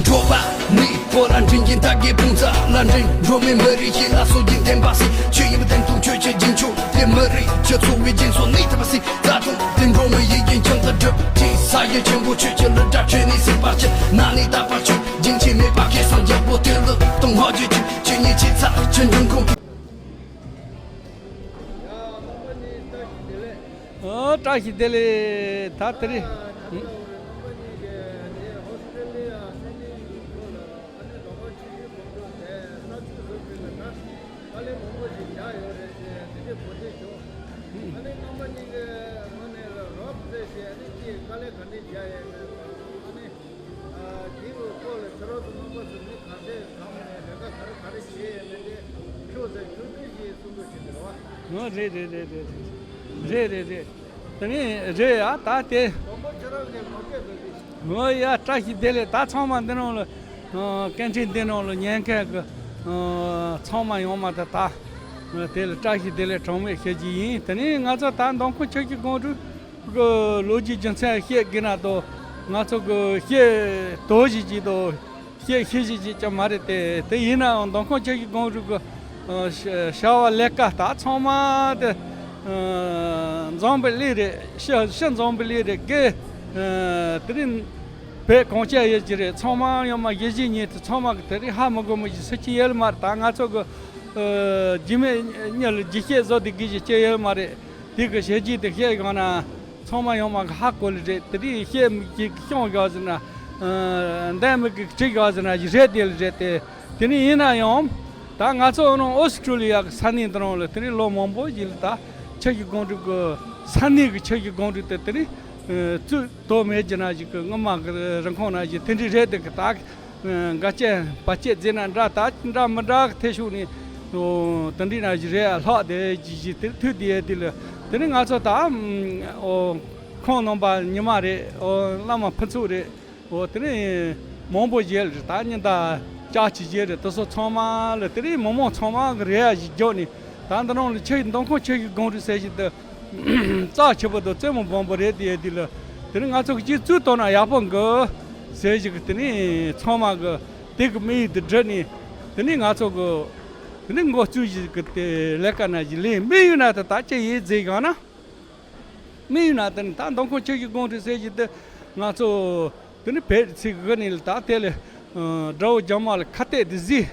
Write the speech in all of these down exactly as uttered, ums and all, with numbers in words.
འགྲོ་བ་མིའི་བོད་ལ་འདྲེན་གྱིན་ད་གའི་དཔུང་རྩ་ལ་འདྲེན། འགྲོ་མི་མི་རིགས་ཤིག་ལ་སྲོག་གི་བདེན་པ་སྲིད། ཆོས་ཡིན་པ་བདེན་མཐོང་ཆོས་ཀྱི་རྒྱུན་ཆོད་དེ་མི་རིགས་ཀྱི་འཚོ་བའི་རྒྱུན་སྲོལ་ནི་ཐུབ་པ་སྲིད། རྩ་དོན་དེ་འགྲོ་མི་ཡི་རྒྱུན་ཁྱང་དུ་སྒྲུབ། དེ་ས་ཡ་ཆེན་པོ་ཆོས་ཀྱི་ལུ་སྒྲ་ཆོས་ནི་སྲིད་པར་བྱེད། ན་ནི་དག་པར་ཆོད་རྒྱུན་ཆད་མེད་པ་ཁེ་སང་རྒྱལ་པོ་དེ་ལུ་དང་ངོ་རྒྱུ་ཆོས་ཆོས་ཉིད་ཆེ་ཚ་ཆོས་འབྱུང་ཁུངས། ཨོ། བཀྲ་ཤིས་བདེ་ལེགས། ད་དེ་རིང་། དེའི་སྐོར་ལ་ཕྱི་རོལ་དུ་རྣམ་པ་ཚོས་མི་ག་ཚད་གང་ནས་ལས་ཀ་ག་རེ་ག་རེ་བྱས་ཡོད་མེད་དེ་ཁྱོད་ཚོས་ཞུ་དུས་ཀྱི་གསུང་དུ་ཞུ་དགོས་པ། ཨོ། རེད་རེད་རེད་རེད། རེད་རེད་རེད། དེ་ནས་རེད་ཡ། ད་དེ། དང་པོ་ཁྱེད་རང་གི་ངོ་སྤྲོད་དང་དེ། ཨོ་ཡ། བཀྲ་ཤིས་བདེ་ལེགས། ད་ཚང་མ་འདི་ནང་ལ། ཨ། སྐད་འཕྲིན་འདི་ནང་ལ་ཉན་མཁན་གྱི། ཨ། ཚང་མ་ཡོང་མ་ད་ད། དེ་ལ་བཀྲ་ཤིས་བདེ་ལེགས་གྲངས་མེད་ཞུ་རྒྱུ་ཡིན། དེ་ནས་ང་ཚོ་ད་མདོ་ཁམས་ཆུ་བཞི་སྒང་དྲུག་གི་ལོ་རྒྱུས་རྒྱུ་མཚན་བཤད་དགོས་ན་དོ། ང་ཚོ་གི་བཤད་དོ་ཞིག་ཅིག་དོ། བཤད་ཤེས་ཞིག་ཅིག་ཀྱང་མ་རེད་དེ། དེ་ཡིན་ནའང་མདོ་ཁམས་ཆུ་བཞི་སྒང་དྲུག་གི། ཨ། བྱ་བ་ལས་ཀ་ད་ཚང་མ་དེ། ཨ། འཛོམས་པའི་ལས་རེད། ཤི་ཤི་འཛོམས་པའི་ལས་རེད། དགེ། ཨ། དེ་རིང་བོད་གངས་ཅན་ཡུལ་གྱི་རེད། ཚང་མ་ཡོང་མ་གཞིས་བྱེས་གཉིས་དེ་ཚང་མ་གི་དེ་རིང་ཧ་མི་གོ་མི་ཞིག་སུ་གཅིག་ཡོད་མ་རེད། ད་ང་ཚོ་གི། ཨ། རྒྱུས་མེད་གཉིས་ལ་རྒྱུས་བཤད་བཟོ་དེ་དགེ་ཞིག་སྐྱེ་ཡོད་མ་རེད། དེ་གི་བྱས་རྗེས་དེ་བཤད་ཡོང་ན་ཚང་མ་ཡོང་མ་གི་ཧ་གོ་ལེ་རེད། དེ་རིང་བཤད་མི་གི་སྐྱོན་བཞག་ཟེར་ན། ཨ། འདེམས་མི་གི་གཅིག་བཞག་ཟེར་ན་ཞིག་རེད། དེ་ལ་རེད་དེ། དེ་ནི་ཡིན་ན་ཡང་ད་ང་ཚོ་ནང་ཨོ་སི་ཀྲུ་ལི་ཡ་གི་ས་གནས་འདི་རང་ལ་དེ་རིང་ལོ་མང་པོ་ཞིག་ལ་ད་ཆུ་བཞི་སྒང་དྲུག་གི་ས་གནས་ཀྱི་ཆུ་བཞི་སྒང་དྲུག་དེ་དེ་རིང་། ཨ། རྩུབ་ཏོ་མེད་ཀྱི་ན་ཞིག་གི་སྔོན་མ་གི་རིན་གོང་ན་ཞིག་དེ་འདྲ་རེད། དེ་གི་ད། ཨ། འགལ་རྐྱེན་བར་ཆད་ཟེར་ན་འདྲ། ད་འདྲ་མི་འདྲ་གི་ཐེ་ཤུགས་ནས། ཨོ། དེ་འདྲ་ན་ཞིག་རེད། ལྷག་དེ་ཞིག་ཞིག་དེ་ཐུག་དེ་དེ་ལ་དེ་ནི་ང་ཚོ་ད། ཨོ། ཁོང་རྣམ་པ་ཉི་མ་རེད། ཨོ། བླ་མ་ཕུན་ཚོགས་རེད། འོ། དེ་ནས་མང་པོ་བཞེས་རེད། ད་ཉིན་ད་ལྕགས་ཀྱི་བཞེས་རེད། དེ་ཚོ་ཚང་མ་ལ་དེ་རིང་མི་མང་ཚང་མ་གི་རེ་བ་ཞིག་རྒྱོབ་ནས། ད་འདི་ནང་ལ་ཆུ་མདོ་ཁམས་ཆུ་བཞི་སྒང་དྲུག་ཟེར་ཞིག་ཏུ་རྩ་ཆེ་པོ་དང་རྩེ་མོ་སྦོམ་པོ་རེད་དེ། དེ་ལ་དེ་རིང་ང་ཚོ་གི་སྤྱི་གཙུག་བཏང་ན་ཡག་པོ་འགི་ཟེར་ཞིག་གི་དེ་ནས་ཚང་མ་གི་དེ་གི་དམིགས་ཡུལ་དེ་བསྒྲུབས་ནས། དེ་ནས་ང་ཚོ་གི་དེ་ནས་འགོ་བཙུགས་ཞིག་གི་དེ་ལས་ཀ་ན་ཞིག་ལས་དམིགས་ཡུལ་ན་ད་ལྟ་ཅི་ཡིན་ཟེར་གང་ན། དམིགས་ཡུལ་ན་དེ་ནི་ད་མདོ་ཁམས་ཆུ་བཞི་སྒང་དྲུག་ཟེར་ཞིག་དེ་ང་ཚོ་དེ་ནི་བོད་ཚིག་གི་ནི་ད་དེ་ལས། ཨ། དགྲ་བོ་རྒྱ་དམར་ལ་ཁ་གཏད་དེ་གཟིགས།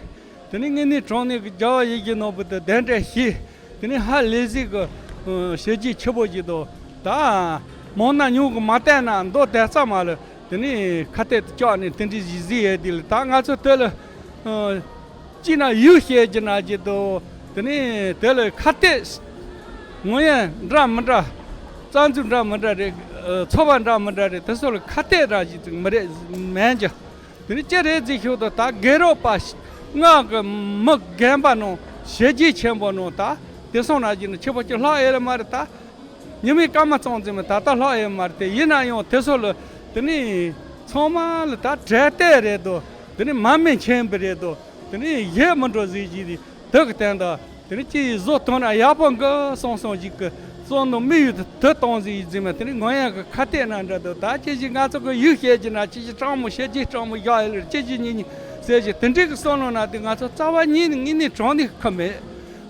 དེ་ནི་དངོས་གནས་དྲང་གནས་ཀྱི་རྒྱལ་བ་ཡིད་བཞིན་ནོར་བུ་དེ་གདན་འདྲེན་ཞུས། དེ་ནི་ཧ་ལས་གཟིགས་ཀྱི། ཨ། བྱས་རྗེས་ཆེ་པོ་ཞིག་དང་། ད་མང་ན་ཉུང་གི་མ་བལྟས་ན་མདོ་དེ་ཙམ་མ་ལ་དེ་ནི་ཁ་གཏད་དེ་བཅག་ནས་དེ་འདྲ་ཞིག་གཟིགས་ཡས་དེ་ལ་ད་ང་ཚོ་དེ་ལ། ཨ། གཅིག་ན་ཡུལ་ཤེས་ཀྱི་ན་གཅིག་དང་། དེ་ནས་དེ་ལ་ཁ་གཏད་ངོ་ཡ་འདྲ་མི་འདྲ། རྩ་འཛུགས་འདྲ་མི་འདྲ་རེད། ཨ། ཚོ་པ་འདྲ་མི་འདྲ་རེད། དེ་ཚོ་ལ་ཁ་གཏད་ར་ཞིག་མི་རེད་མེད་ཀྱི། དེ་ནས་ཅི་རེད་ཟེར་ཤོག་དང་། ད་རྒན་རབས་པ་ང་གི་མི་རྒན་པ་ནང་བྱས་རྗེས་ཆེན་པོ་ནང་ད་དེ་སོང་ན་ཅིག་ནི་ཆེ་པོ་ཅིག་ལྷག་ཡོད་ལ་མ་རེད། ད་ཉི་མའི་སྐར་མ་ཙམ་ཙམ་ད་ལྟ་ལྷག་ཡོད་མ་རེད་དེ། ཡིན་ན་ཡང་དེ་ཚོ་ལ་དེ་ནས་ཚང་མ་ལ་ད་འབྲེལ་གཏད་རེད་དོ། དེ་ནས་མ་སྨད་མཁྱེན་པ་རེད་དོ། དེ་ནས་ཡིད་མི་འགྲོ་ཟིག་ཅིག་དེ་གི་སྟེང་དུ་དེ་ནས་ཅི་ཡིས་བཟོ་ཐུབ་ན་ཡག་པོ་འགི་སོང་སོང་ཞིག་གི་བསམ་བློ་དམིགས་ཡུལ་དུ་དུ་བཏང་ཟིག་ཟིག་མ། དེ་ནས་ངོ་ཡང་གི་ཁ་གཏད་ན་འདྲ་དོ། ད་ཅི་ཞིག་ང་ཚོ་གི་ཡུལ་ཤེས་ཀྱི་ན་ཅི་ཞིག་སྤྲང་མོ་བྱས་རྗེས་སྤྲང་མོ་བཞག་ཡོད་ལ་ཅི་ཞིག་ཉིན་ཉིན་ཟེར་ཞིག་དེ་འདྲའི་གི་བསམ་བློ་ན་དེ་ང་ཚོ་རྩ་བ་ཉིད་ནས་དངོས་གནས་དྲང་གནས་ཁ་མེད།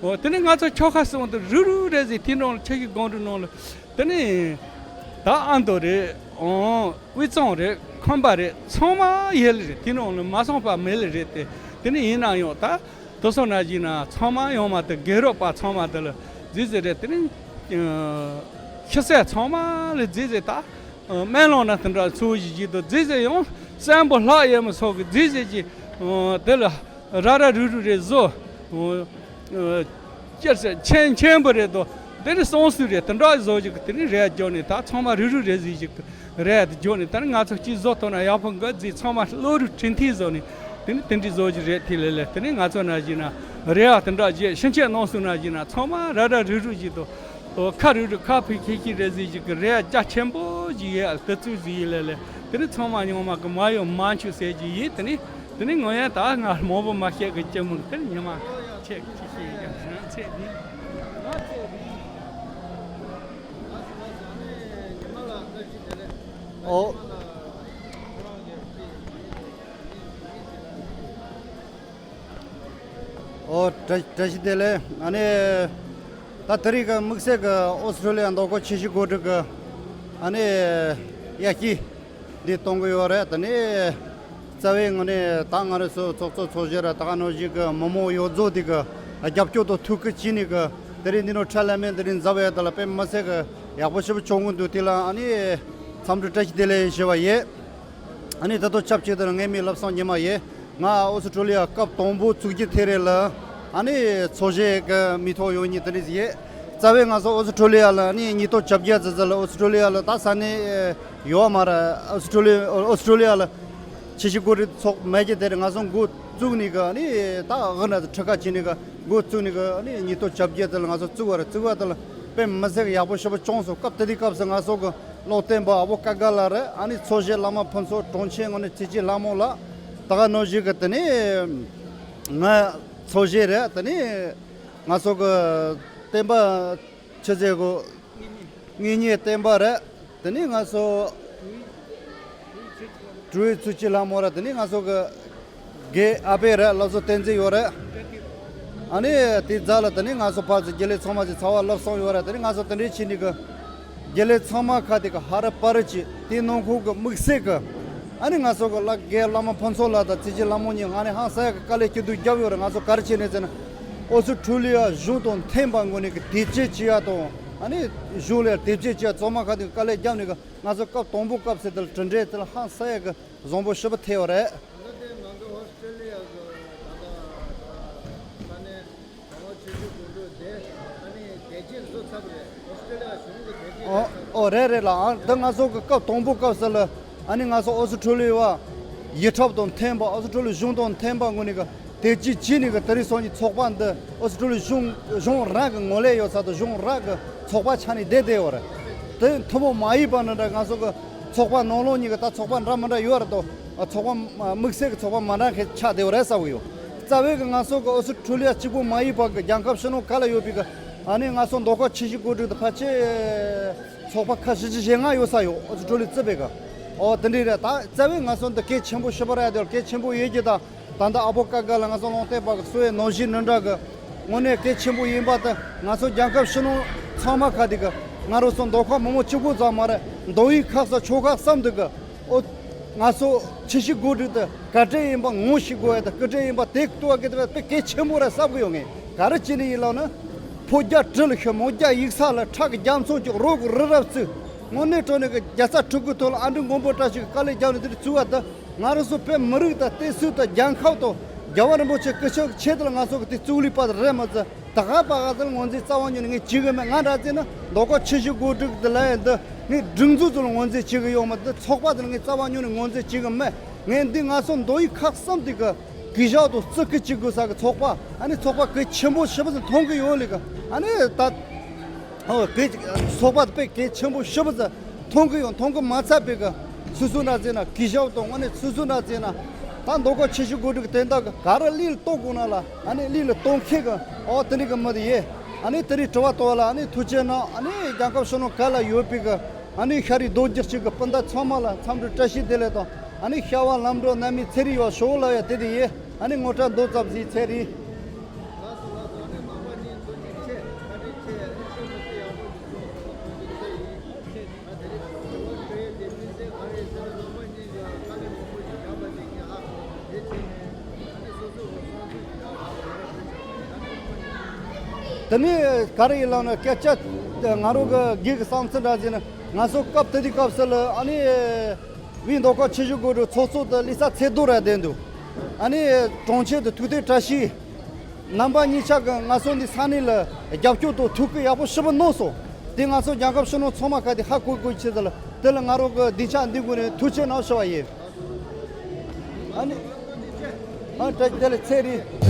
འོ། དེ་ནས་ང་ཚོ་ཆོལ་ཁ་གསུམ་དུ་རུ་རུ་རེད་ཟིག་དེ་ནང་ལ་ཆུ་བཞི་སྒང་དྲུག་ནང་ལ། དེ་ནས་ད་ཨ་མདོ་རེད། ཨོ། དབུས་གཙང་རེད། ཁམས་པ་རེད། ཚང་མ་ཡོད་ལེ་རེད། དེ་ནང་ལ་མ་སོང་པ་མེད་ལེ་རེད་དེ། དེ་ནས་ཡིན་ན་ཡང་ད་དེ་སོང་ན་ཞིག་ན་ཚང་མ་ཡོང་མ་དེ་རྒན་རབས་པ་ཚང་མ་དེ་ལ་གཟིགས་ཟེར་རེད། དེ་ནས་ཤི་གསོན་ཚང་མ་ལ་གཟིགས་ཟེར། ད་སྨོན་ལམ་ན་དེ་འདྲ་ཚུལ་ཞིག་ཞིག་ཏུ་གཟིགས་ཟེར། ཡང་གསོན་པོ་ལྷག་ཡོད་མི་ཚོ་གི་གཟིགས་ཟེར་གྱི་དེ་ལ་ར་ར་རུ་རུ་རེད་བཟོ། ཅེར་ཟེར་ཆེན་ཆེན་པོ་རེད་དོ། དེ་ནི་སོང་སུ་རེད། དེ་འདྲ་བཟོ་ཞིག་དེ་ནི་རེད་རྒྱོ་ནི་ད་ཚང་མ་རུ་རུ་རེད་ཟིག་ཞིག་རེད་རྒྱོ་ནི། ད་ནི་ང་ཚོ་གཅིག་བཟོ་ཐུབ་ན་ཡག་པོ་འགི་ཟིག་ཚང་མ་བློ་རུ་དྲན་ཐིག་བཟོ་ནི། དེ་ནི་དེ་འདྲ་བཟོ་ཞིག་རེད། དེ་ལས་ལས་དེ་ནི་ང་ཚོ་ན་ཞིག་ན་རེ་བ་དེ་འདྲ་བྱེད། ཕྱིན་ཆད་གནང་སུ་ན་ཞིག་ན་ཚང་མ་ར་ར་རུ་རུ་ཞིག་དོ། ཁ་རུ་རུ་ཁ་ཕི་ཁི་ཁི་རེད་ཟིག་ཞིག་གི་རེད། རྒྱ་ཆེན་པོ་ཞིག་ཡོད། ལྟ་ཚུལ་ཟིག་ཡིན་ལེ་ལེ། དེ་ནི་ཚང་མ་ཉུང་མ་གི་མ་ཡོང་མ་འཆུག་ཟེར་གྱི་ཡིན། དེ་ནི་དེ་ནི་ངོ་ཡ་ད་ང་མང་པོ་མ་བཤད་གི་ཅི་མོ་དེ་ནི་ཉི་མ་ཆེ་གི་ཤེས་ཡ་ང་ཚེ་འདི་ང་ཚེ་འདི། ཨོ། ཨོ་བཀྲ་བཀྲ་ཤིས་བདེ་ལེགས། ཨ་ནི་ད་དེ་རིང་གི་དམིགས་བསལ་གི་ཨོ་སི་ཁྲུ་ལི་ཡ་མདོ་ཁམས་ཆུ་བཞི་སྒང་དྲུག་གི་ཨ་ནི་དབྱར་སྐྱིད་འདི་གཏོང་གི་ཡོད་རེད། དེ་ནས་རྩ་བའི་ངོས་ནས་ད་ང་རང་ཚོ་ཚོགས་གཙོ་ཚོགས་གཞོན་ར་ད་ག་ནང་བཞིན་གི་མི་མང་ཡོངས་རྫོགས་འདི་གི་རྒྱབ་སྐྱོར་དང་ཐུགས་ཁུར་བྱས་ནས་གི་དེ་རིང་འདི་ནང་ཁྲལ་ལམ་མེ་འདི་རིང་མཛད་པའི་དེ་ལ་དཔེ་མི་སྲིད་གི་ཡག་པོ་ཞེ་པོ་བྱུང་གི་འདུག་དེ་ལ་ཨ་ནི་འཚམས་འདྲི་བཀྲ་ཤིས་བདེ་ལེགས་ཞུ་བ་ཡིན། ཨ་ནི་ད་དུང་ཆབས་ཅིག་དེར་ངའི་མིང་བློ་བཟང་ཉི་མ་ཡིན། ང་ཨོ་སི་ཁྲུ་ལི་ཡ་སྐབས་དང་པོ་བཙུགས་རྒྱུ་དེ་རེད་ལ། ཨ་ནི་ཚོགས་གཞོན་གི་མི་ཐོག་ཡོང་ཉིན་དེ་འདྲ་ཡིན། རྩ་བའི་ང་ཚོ་ཨོ་སི་ཁྲུ་ལི་ཡ་ལ་ཨ་ནི་ཉིས་སྟོང་བཅོ་བརྒྱད་ཙམ་ཙམ་ལ་ཨོ་སི་ཁྲུ་ལི་ཡ་ལ་ད་ས་གནས་ཡོད་མ་རེད། ཨོ་སི་ཁྲུ་ལི་ཨོ་སི་ཁྲུ་ལི་ཡ་ལ་ཆུ་བཞི་སྒང་དྲུག་ཚོགས་མེད་ཀྱི་དེར་ང་ཚོ་འགོ་བཙུགས་ནས་གི་ཨ་ནི་ད་ཨ་ན་ཁྲི་ཁ་ཕྱེ་ནས་གི་འགོ་བཙུགས་ནས་གི་ཨ་ནི་ཉིས་སྟོང་བཅོ་བརྒྱད་ཙམ་ལ་ང་ཚོ་བཙུགས་པ་རེད། བཙུགས་པ་དེ་ལ་དཔེ་མི་སྲིད་གི་ཡག་པོ་ཞེ་པོ་བྱུང་སོང་། སྐབས་དེ་དུས་སྐབས་སུ་ང་ཚོ་གི་ཀློག་བསྟན་པ་ཨ་བོ་ཀ་དགའ་ལགས་རེད། ཨ་ནི་ཚོགས་གཞོན་བླ་མ་ཕུན་ཚོགས། དྲུང་ཆེ་ངོས་ནས་ཚེ་སྐྱིད་ལྷ་མོ་ལགས། ད་ག་ནང་བཞིན་གི་དེ་ནས་ང་ཚོགས་གཞོན་རེད། དེ་ནས་ང་ཚོ་གི་བསྟན་པ་ཆེ་ཚེ་གོ་དངོས་གཉེན་བསྟན་པ་རེད། དེ་ནས་ང་ཚོ་དྲུང་ཡིག་ཚུལ་ཁྲིམས་ལྷ་མོ་ར། དེ་ནས་ང་ཚོ་གི་དགེ་ཨ་ཕ་ར་བློ་བཟང་བསྟན་འཛིན་ཡོད་རེད། ཨ་ནི་དེ་རྫ་ལ་དེ་ནས་ང་ཚོ་ཕར་ཚུར་དགེ་ལས་ཚང་མ་ཅིག་ཚ་བ་བློ་བཟང་ཡོད་རེད། དེ་ནས་ང་ཚོ་དེ་འདྲའི་ཕྱིན་ནི་གི་དགེ་ལས་ཚང་མ་ཁ་དེ་གི་ཧ་ར་པ་ར་ཅིག་དེ་ནང་ཁུལ་གི་དམིགས་བསལ་གི་ཨ་ནི་ང་ཚོ་གི་བླ་དགེ་བླ་མ་ཕུན་ཚོགས་ལགས་དང་ཚེ་སྐྱིད་ལྷ་མོ་གཉིས་ང་ནི་ཧང་སང་ཡ་གི་དཀའ་ལས་སྐྱིད་སྡུག་རྒྱབ་ཡོད་རེད། ང་ཚོ་ག་རེ་བྱས་ནས་ཟེར་ན་ཨོ་སི་ཁྲུ་ལི་ཡ་གཞུང་དང་མཐུན་པ་ངོས་ནས་གི་དེབ་སྐྱེལ་བྱེད་ཡ་དང་ཨ་ནི་གཞུང་ལ་དེབ་སྐྱེལ་བྱེད་ཡ་ཚང་མ་ཁ་དེ་གི་དཀའ་ལས་རྒྱབ་ནས་གི་ང་ཚོ་སྐབས་དང་པོ་སྐབས་སུ་དེ་ལ་གྲུབ་འབྲས་དེ་ལ་ཧང་སང་ཡ་གི་བཟང་པོ་ཞེ་པོ་ཐེབས་པ་རེད། ད་ལྟ་དེ་ང་ཚོ་ཨོ་སི་ཁྲུ་ལི་ཡ་གི་ད་ལྟ་ས་གནས་གྲོང་ཆུ་བཞི་སྒང་དྲུག་དེ་ཨ་ནི་དེབ་སྐྱེལ་བཟོ་ཚར་བ་རེད། ཨོ་སི་ཁྲུ་ལི་ཡ་གཞུང་གི་དེབ་སྐྱེལ་ཨོ་ཨོ་རེད་རེད་ལགས། ཨ་ད་ང་ཚོ་གི་སྐབས་དང་པོ་སྐབས་སུ་ལ་ཨ་ནི་ང་ཚོ་ཨོ་སི་ཁྲུ་ལི་ཡ་ཡིག་ཁྲིམས་དང་མཐུན་པ་ཨོ་སི་ཁྲུ་ལི་ཡ་གཞུང་དང་མཐུན་པ་ངོས་ནས་གི་དེབ་སྐྱེལ་བྱས་ནས་གི་དེ་རིང་སང་ཉིན་ཚོགས་པ་འདི་ཨོ་སི་ཁྲུ་ལི་ཡ་གཞུང་གཞུང་རང་གི་ངོས་ལེན་ཡོད་ས་དང་གཞུང་རང་གི་ཚོགས་པ་ཆགས་ནས་བསྡད་བསྡད་ཡོད་རེད། དེ་ཐུན་མོང་མ་ཡིན་པ་འདྲ་འདྲ་ང་ཚོ་གི་ཚོགས་པ་ནང་ལོགས་གཉིས་ཀྱི་ད་ཚོགས་པ་འདྲ་མི་འདྲ་ཡོད་རེད་དོ། ཚོགས་པ་དམིགས་བསལ་གྱི་ཚོགས་པ་མི་འདྲ་མཁན་ཆགས་བསྡད་པ་རེད་བསམ་གྱི་ཡོད། རྩ་བའི་གི་ང་ཚོ་གི་ཨོ་སི་ཁྲུ་ལི་ཡ་གཅིག་པུ་མ་ཡིན་པ་གི་རྒྱལ་ཁབ་ཕྱི་ནང་ག་ལ་ཡོད་པའི་གི་ཨ་ནི་ང་ཚོ་མདོ་ཁམས་ཆུ་བཞི་སྒང་དྲུག་དང་ཕལ་ཆེར་ཚོགས་པ་ཁག་བཞི་བཅུ་ཞེ་ལྔ་ཡོད་ས་ཡོད། ཨོ་སི་ཁྲུ་ལི་ཡ་བརྩིས་པའི་གི་ཨོ་དེ་འདྲ་རེད། ད་རྩ་བའི་ང་ཚོ་འདི་གལ་ཆེན་པོ་ཞེ་པོ་རེད་དེ་གལ་ཆེན་པོ་ཡོད་ཀྱི་ད། ད་ལྟ་ཨ་ཕོ་ཀ་དགའ་ལགས་ང་ཚོ་ལུང་བསྟན་པ་གི་གསོལ་བའི་ནང་བཞིན་འདྲ་འདྲ་གི་དངོས་གནས་གལ་ཆེན་པོ་ཡིན་པ་དེ་ང་ཚོ་རྒྱལ་ཁབ་ཕྱི་ནང་ཚང་མ་ཁ་དེ་གི་ང་རང་ཚོ་མདོ་ཁམས་མི་མང་གཅིག་པུ་ཙམ་མ་རེད། མདོ་དབུས་ཁག་ས་ཕྱོགས་ཁག་གསུམ་དུ་གི་ཨོ་ང་ཚོ་ཆུ་བཞི་སྒང་དྲུག་དེ་ག་འདྲ་ཡིན་པ་ངོ་ཤེས་དགོས་ཡ་དེ་ག་འདྲ་ཡིན་པ་དེ་ལྟོས་གི་དེ་དཔེ་གལ་ཆེན་པོ་རེད་བསམ་གི་ཡོད། ངས་ག་རེ་བྱས་ནས་ཡིན་ལབ་ན་ཕོ་རྒྱ་གྲི་ལ་ཤོར་མོ་རྒྱ་ཡིག་ཚགས་ལ་ཁྲག་གི་རྒྱ་མཚོ་གཅིག་རོགས་གི་རི་རབ་བརྩིགས་དངོས་གནས་དྲང་གནས་གི་རྒྱལ་ས་སྤྲུལ་སྐུ་ཐོག་ལ་ཨ་འབྲུག་མགོན་པོ་བཀྲ་ཤིས་ཀྱི་དཀའ་ལས་བརྒྱབ་ནས་དེ་འདྲ་བཙུགས་པ་དེ། ང་རང་ཚོ་བོད་མི་རིགས་དང་བསྟན་སྲིད་དང་རྒྱལ་ཁབ་དང་རྒྱལ་བ་རིན་པོ་ཆེ་སྐུ་ཕྱྭ་གི་ཆེད་དུ་ལ་ང་ཚོ་གི་དེ་བཙུགས་ལས་པ་དེ་རེད་མ་ཚད་ད་ག་པ་ག་ཚོད་ངོས་འཛིན་རྩ་བ་ཉིད་ནས་ངས་བྱེད་གི་མེད། ང་འདྲ་བྱས་ན་མདོ་ཁམས་ཆུ་བཞི་སྒང་དྲུག་དེ་ལ་ཡང་འདི་ངས་སྒྲིག་འཛུགས་ཚོ་ལ་ངོས་འཛིན་བྱེད་གི་ཡོད་མ་རེད། ཚོགས་པ་དེ་ལ་ངས་རྩ་བ་ཉིད་ནས་ངོས་འཛིན་བྱེད་གི་མེད། ངས་འདི་ང་ཚོ་མདོ་དབུས་ཁག་གསུམ་དེ་གི་གུས་ཞབས་དང་བརྩི་བཀུར་བྱེད་དགོས་ས་གི་ཚོགས་པ་ཨ་ནི་ཚོགས་པ་གལ་ཆེན་པོ་ཞེ་པོ་ཞིག་མཐོང་གི་ཡོད་ལེ་གི་ཨ་ནི་ད། ཨོ་དཔེ་ཚོགས་པ་དཔེ་གལ་ཆེན་པོ་ཞེ་པོ་ཟིག་མཐོང་གི་ཡོད། མཐོང་གི་མ་ཚད་པའི་གི་སོ་སོ་ན་ཟེར་ན་གུས་ཞབས་དང་དངོས་གནས་སོ་སོ་ན་ཟེར་ན་ད་མདོ་ཁམས་ཆུ་བཞི་སྒང་དྲུག་གི་དོན་དག་གི་ག་རེ་ལས་ལ་གཏོང་དགོས་ན་ལ་ཨ་ནི་ལས་ལ་གཏོང་མཁན་གི་ཨོ་དེ་འདྲ་གི་མི་དེ་ཡིན། ཨ་ནི་དེ་རིང་དྲི་བ་དོ་ལ་ཨ་ནི་ཐུགས་རྗེ་གནང་། ཨ་ནི་རྒྱལ་ཁབ་ཕྱི་ནང་ག་ལ་ཡོད་པའི་གི་ཨ་ནི་ཤ་རི་རྡོ་རྗེ་གཅིག་གི་སྤུན་ཟླ་ཚང་མ་ལ་འཚམས་འདྲི་བཀྲ་ཤིས་བདེ་ལེགས་དང་ཨ་ནི་ཤ་བ་ལམ་འགྲོ་རྣམ་སྨིན་ཚེ་རིང་ཡོད་ཤོག་ལབ་ཡ་དེ་དེ་ཡིན། ཨ་ནི་ངོ་སྤྲོད་མདོ་ཙམ་ཞིག་ཚེ་རིང་། དེ་ནས་ག་རེ་ཡིན་ལབ་ན་སྐད་ཆ་ང་རང་གི་སྒེར་གྱི་བསམ་ཚུལ་འདྲ་ཞིག་ནི་ང་ཚོ་སྐབས་དེ་དུས་སྐབས་སུ་ལ་ཨ་ནི་བའི་མདོ་ཁམས་ཆུ་བཞི་སྒང་དྲུག་ཚོགས་གཙོ་དེ་ལི་ས་ཚེ་རྡོར་ར་བསྡད་འདུག་ཨ་ནི་དྲུང་ཆེ་དེ་ཐུབ་བསྟན་བཀྲ་ཤིས། རྣམ་པ་གཉིས་ཆ་གི་ང་ཚོ་འདི་ས་གནས་ལ་རྒྱབ་སྐྱོར་དང་ཐུགས་ཁུར་ཡག་པོ་ཞེ་པོ་གནང་སོང་། དེ་ང་ཚོ་རྒྱལ་ཁབ་ཕྱི་ནང་ཚང་མ་ག་དེ་ཧ་གོ་དགོས་ཆེད་དུ་ལ་དེ་ལ་ང་རང་གི་སྡིངས་ཆ་འདི་གུན་ནས་ཐུགས་རྗེ་གནང་ཞུ་བ་ཡིན། ཨ་ནི་ཨ་ད་དེ་ལ་ཚེ་རིང་།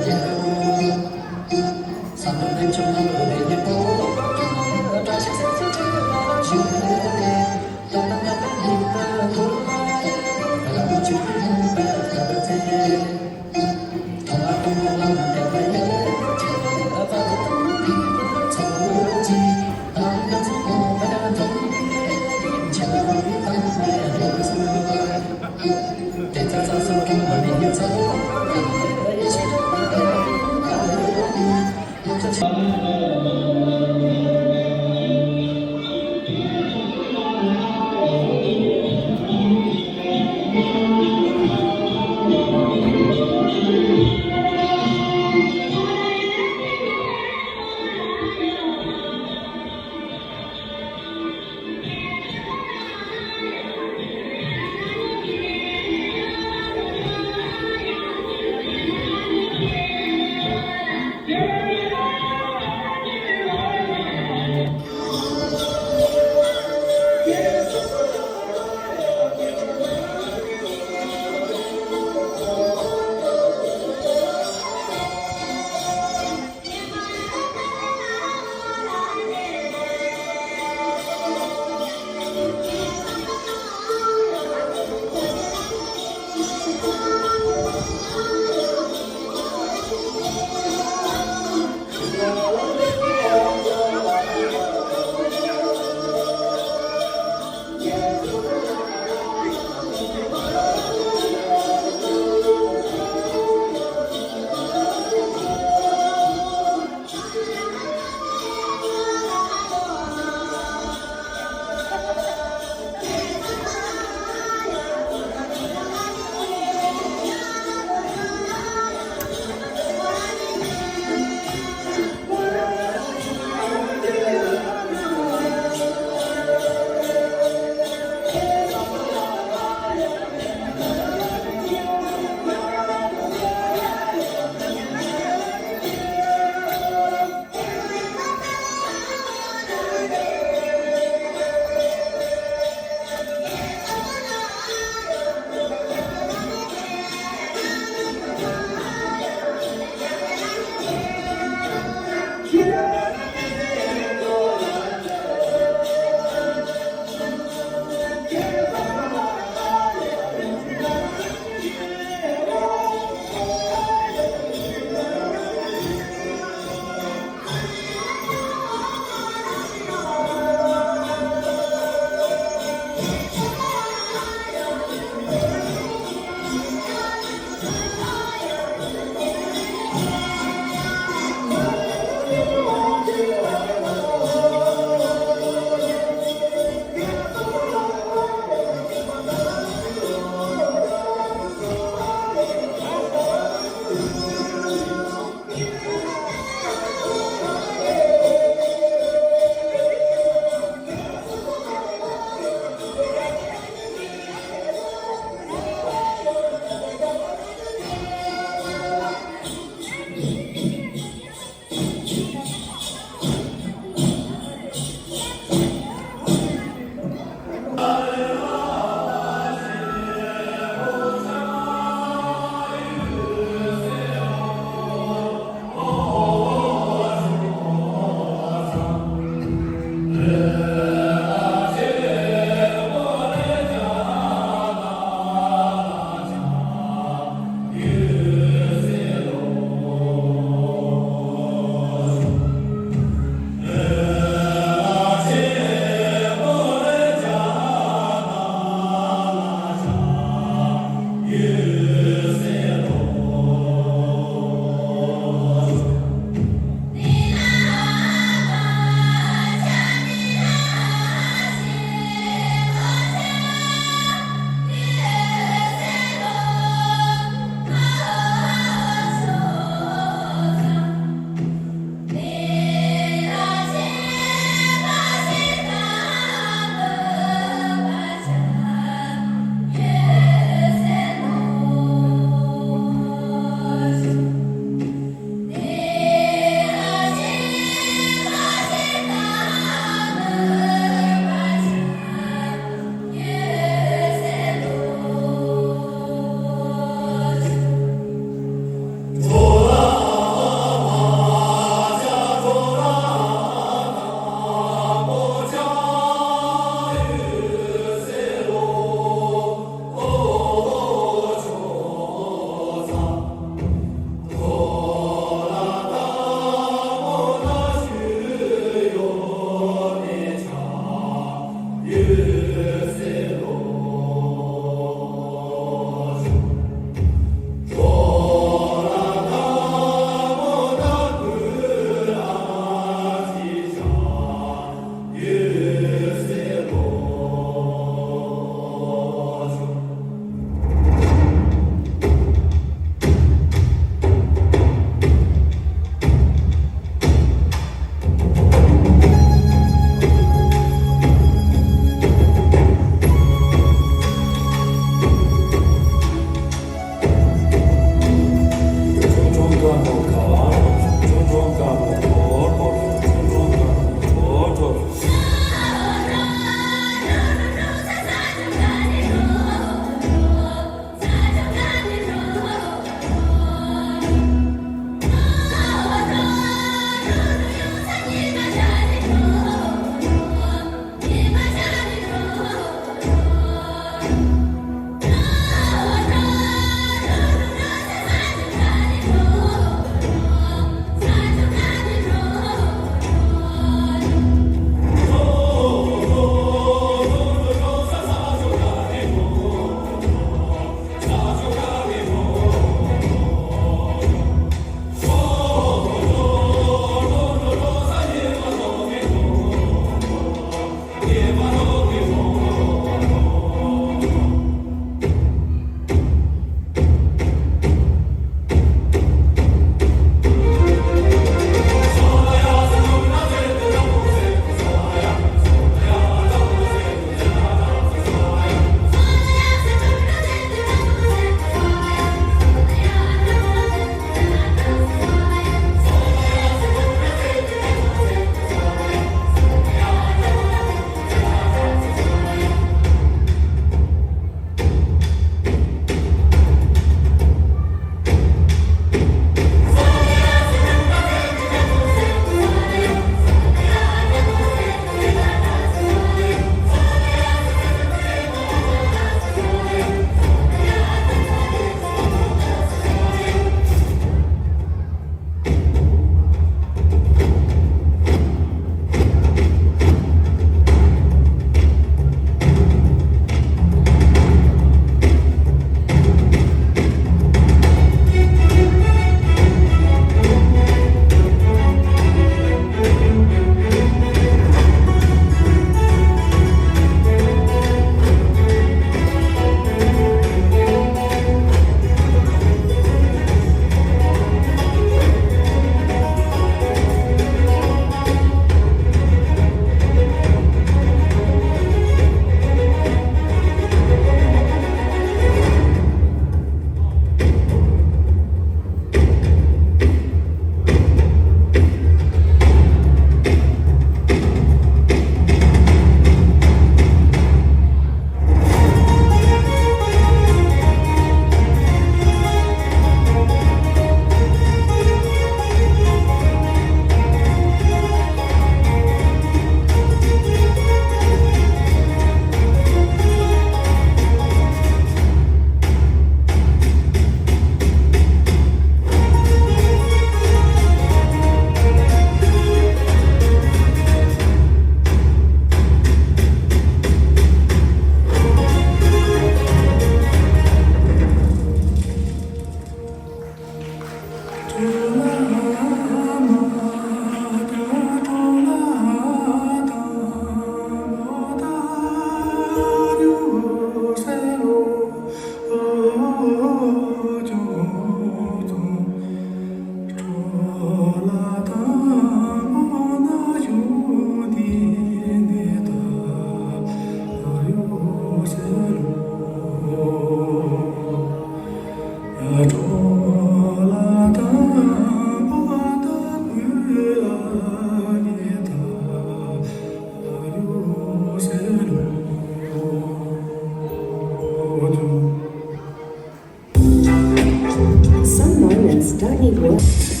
Some moments don't need words.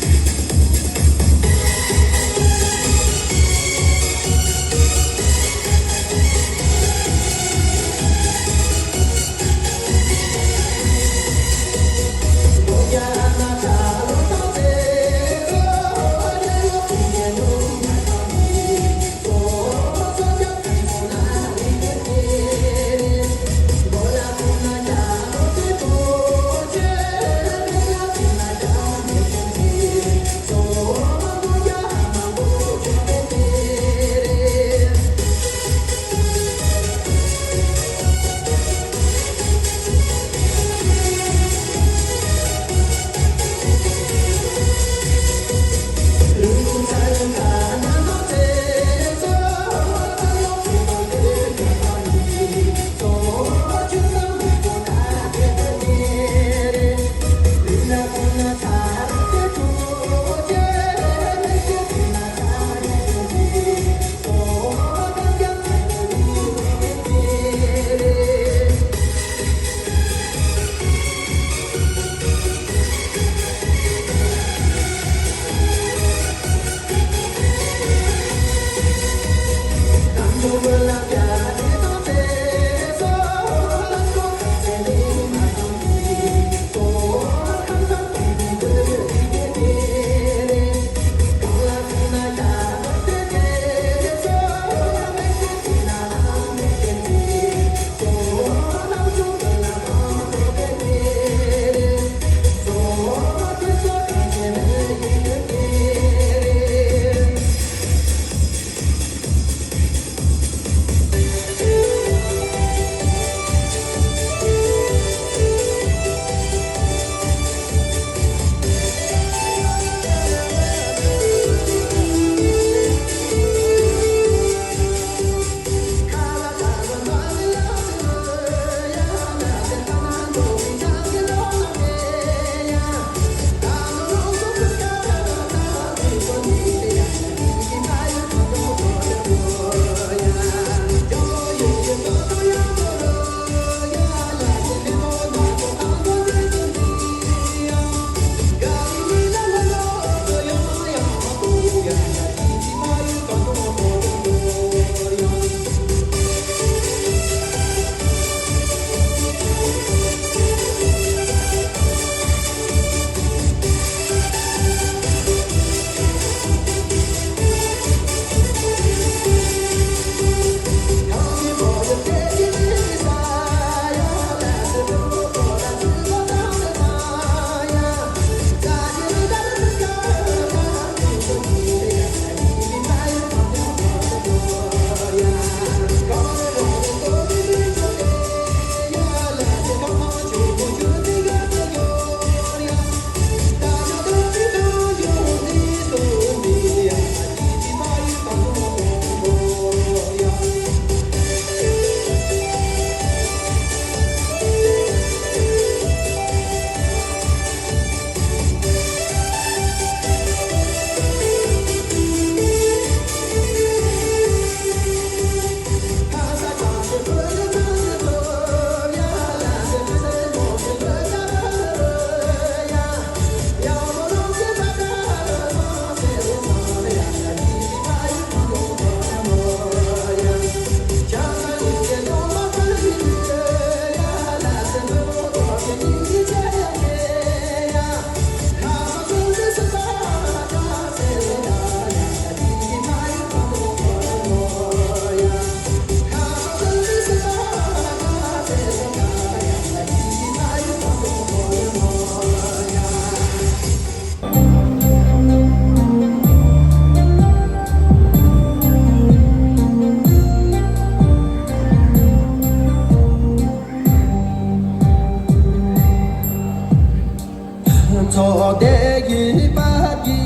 ཚོགས་སྡེ་ཡི་པ་ཀི་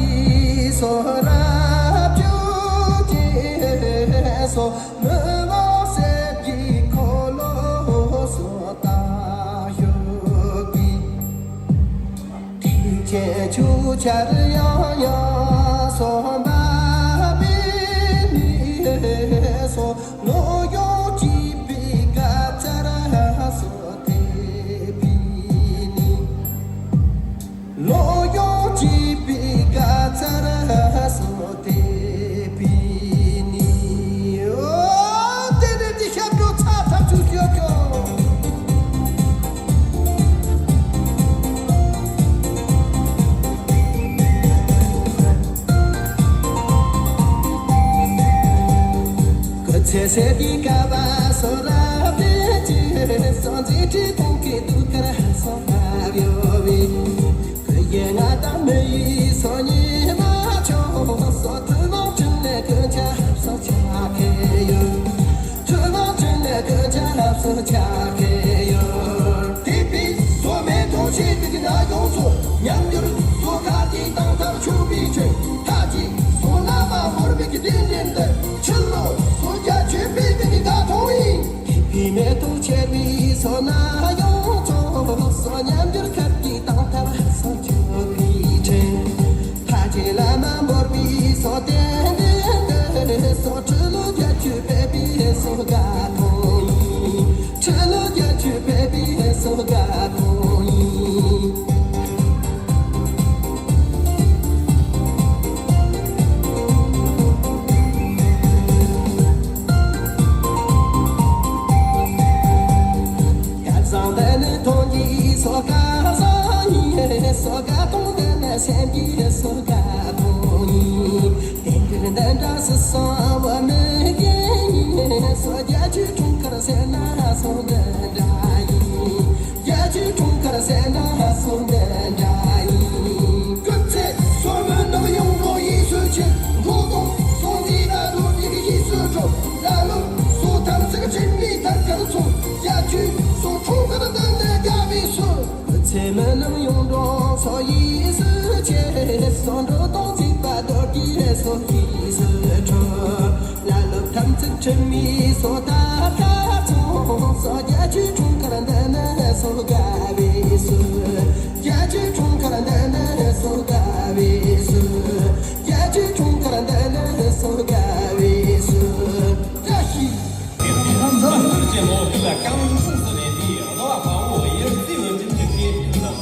སོ་རབ་ཅོ་ཅེ་སོ་མི་ལོ་སེར་གྱི་འཁོར་ལོ་སོ་ད་ཤོག་གི། ཐེག་ཆེན་ཆོས་ཆར་ཡང་ཡང་སོ་འབབ་པའི་ནི་སོ་ལོ་ཡོངས་སྐྱིད་པའི་དགའ་ཚལ་སོ་ཐེབས་པའི་ནི། ལོ་ཡོངས་སྐྱིད་པའི་དགའ་ཚལ་སོ་ཐེབས་པའི་ནི། ཨོ། དེ་ནས་འདི་ཞབས་བྲོ་ཚ་ཐག་ཆུ་ཤོད་ཤོག། སྐུ་ཚེ་ཟད་པའི་དགའ་བ་སོ་རབ་དེ་ཅི་སོ་མཛེས་བྲིས་གཏོང་གི་དུས་ཀར་སོ་བབ་ཡོད་པའི། ཀུན་གྱི་ང་དང་མི་ཡི་སོ་ཉི་མ་ཆོག་སོ་ཐུན་མོང་འཕྲིན་ལས་ཀུན་ཁྱབ་སོ་ཆགས་ཀྱི་ཡོད། ཐུན་མོང་འཕྲིན་ལས་ཀུན་ཁྱབ་སོ་ཆགས་ཀྱི་ཡོད། དེ་པའི་སོ་མེ་ཏོག་ཆེ་བའི་ན་ཡོང་སོ་མཉམ་འགྱུར་སོ་ཁ་དེ་དང་ཐག་ཆོད་པའི་ཆོས་མཐའ་གཅིག་སོ་བླ་མ་ནོར་བུའི་གདན་འདྲེན་དུ་ཕྱི་ལོ་སོ་བརྒྱད་ཆོས་པའི་གདན་ནི་ད་མཐོང་ཡིན། མེ་ཏོག་ཆེ་བའི་སོ་ན་ཡོང་ཚོ་སོ་མཉམ་འགྱུར་ཁབ་ཀྱི་དང་ཐབས་སོ་ཆོག་པའི་ཕྲེང་། ཐ་ཆེ་བླ་མ་འབོར་བའི་སོ་གདན་འདི་འདི་སོ་ཁྲི་ལོ་བརྒྱད་ཅུ་པའི་སོ་དགའ་ཐོང་ཡིན། ཁྲི་ལོ་བརྒྱད་ཅུ་པའི་སོ་དགའ་ཐོང་ཡིན། སྐལ་བཟང་འདི་ནི་ཐོན་གྱི་སོ་སྐལ་བཟང་ཡིན། སོ་དགའ་གཏོང་འདི་ནི་སེམས་ཀྱི་སོ་དགའ་གཏོང་ཡིན། དེང་འདིར་འདི་འདྲ་སུ་སོང་བ་མི་རྒན་ཡིན། སོ་བརྒྱད་ཅུའི་འཁྲུངས་སྐར་ཟེར་ན་སོ་འདི་འདྲ་ཡིན། བརྒྱད་ཅུའི་འཁྲུངས་སྐར་ཟེར་ན་སོ་འདི་འདྲ་ཡིན། སྐུ་ཚེ་སོར་མོ་ནམ་ཡོང་འགྲོ་ཡིན་སོ་ཆེ། འགྲོ་དང་སོ་འདི་ལ་རོ་འདི་ཡིན་སོ་འགྲོ། ལ་ལུ་སོ་ཐམས་ཅད་ཁྲིམས་མེད་ཐར་ཁར་སོ། བརྒྱད་ཅུའི་སོ་འཁྲུངས་སྐར་འདི་ནི་དགའ་བའི་སོ། སྐུ་ཚེ་མི་ནམ་ཡོང་འགྲོ་སོ་ཡིན་སོ་ཆེ། སོ་འགྲོ་དང་ཚིག་པ་རྡོ་རྗེ་སོ་ཡིན་སོ་འགྲོ། ལ་ལུ་ཐམས་ཅད་ཁྲིམས་མེད་སོ་ད་ཁ་ཚོང་སོ། བརྒྱད་ཅུའི་འཁྲུངས་སྐར་འདི་ནི་སོ་དགའ་བའི་སོ། བརྒྱད་ཅུའི་འཁྲུངས་སྐར་འདི་ནི་སོ་དགའ་བའི་སོ། བརྒྱད་ཅུའི་འཁྲུངས་སྐར་འདི་ནི་སོ་དགའ་བའི་སོ། བཀྲ་ཤིས། དེ་ནས་ཁམས་ཚང་ནུབ་ཀྱི་ལོ་རྒྱུས་ལ་གང་འཚམས་སུ་ལེན་པའི་གླུ་བ་དཔའ་བོ་ཡུལ་རྩེ་ལོ་ཅན་གྱི་སྐད་འདོན།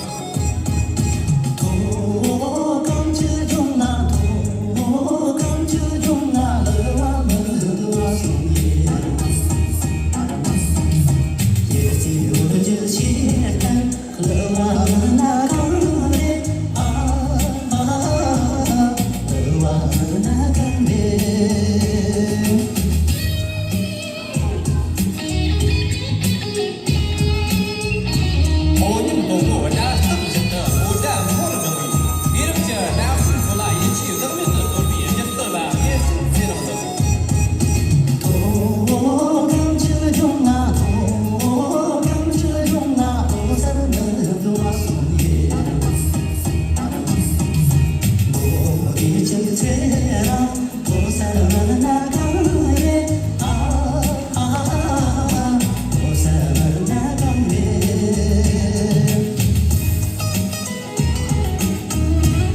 ཕོ་ཉམས་དོ་པོ་སྒྲ་སྟག་བཞིན་དུ་གོ་སྒྲ་འབོར་འབྲིང་བའི་དུས་རབས་ཀྱི་གནའ་སྲོལ་ཚོ་ལ་ཡིད་ཆེས་ལྷག་མེད་དུ་དོར་བའི་སྙིང་སྟོབས་ལ་ངེས་ཤིང་ཚེ་རིང་ལ།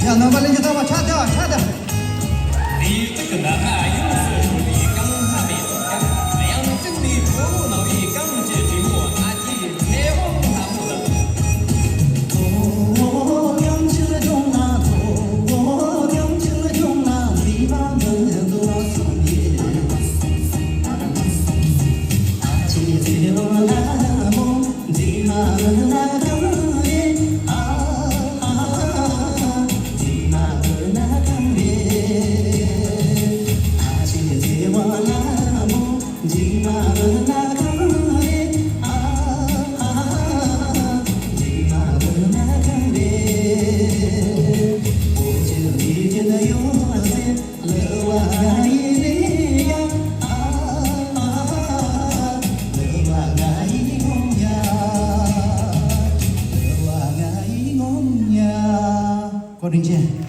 ཡ། རྣམ་པ་ལྷན་རྒྱས་ཚང་མ་ཕྱག་བརྡབས། ཕྱག་བརྡབས། དེའི་དུས་ཀྱི་འདབ་མ་ཡོངས་སུ་གྲོལ་བའི་གངས་སྣ་མེ་ཏོག་གམ། དབྱངས་ཅན་མའི་ཁྲོ་བོ་སྣང་བའི་གངས་ཀྱི་སྒྲོལ་མོ་ཨ་ཀྱེ་ཚེ་དབང་ལྷ་མོ་ལགས། རིན་ཆེན།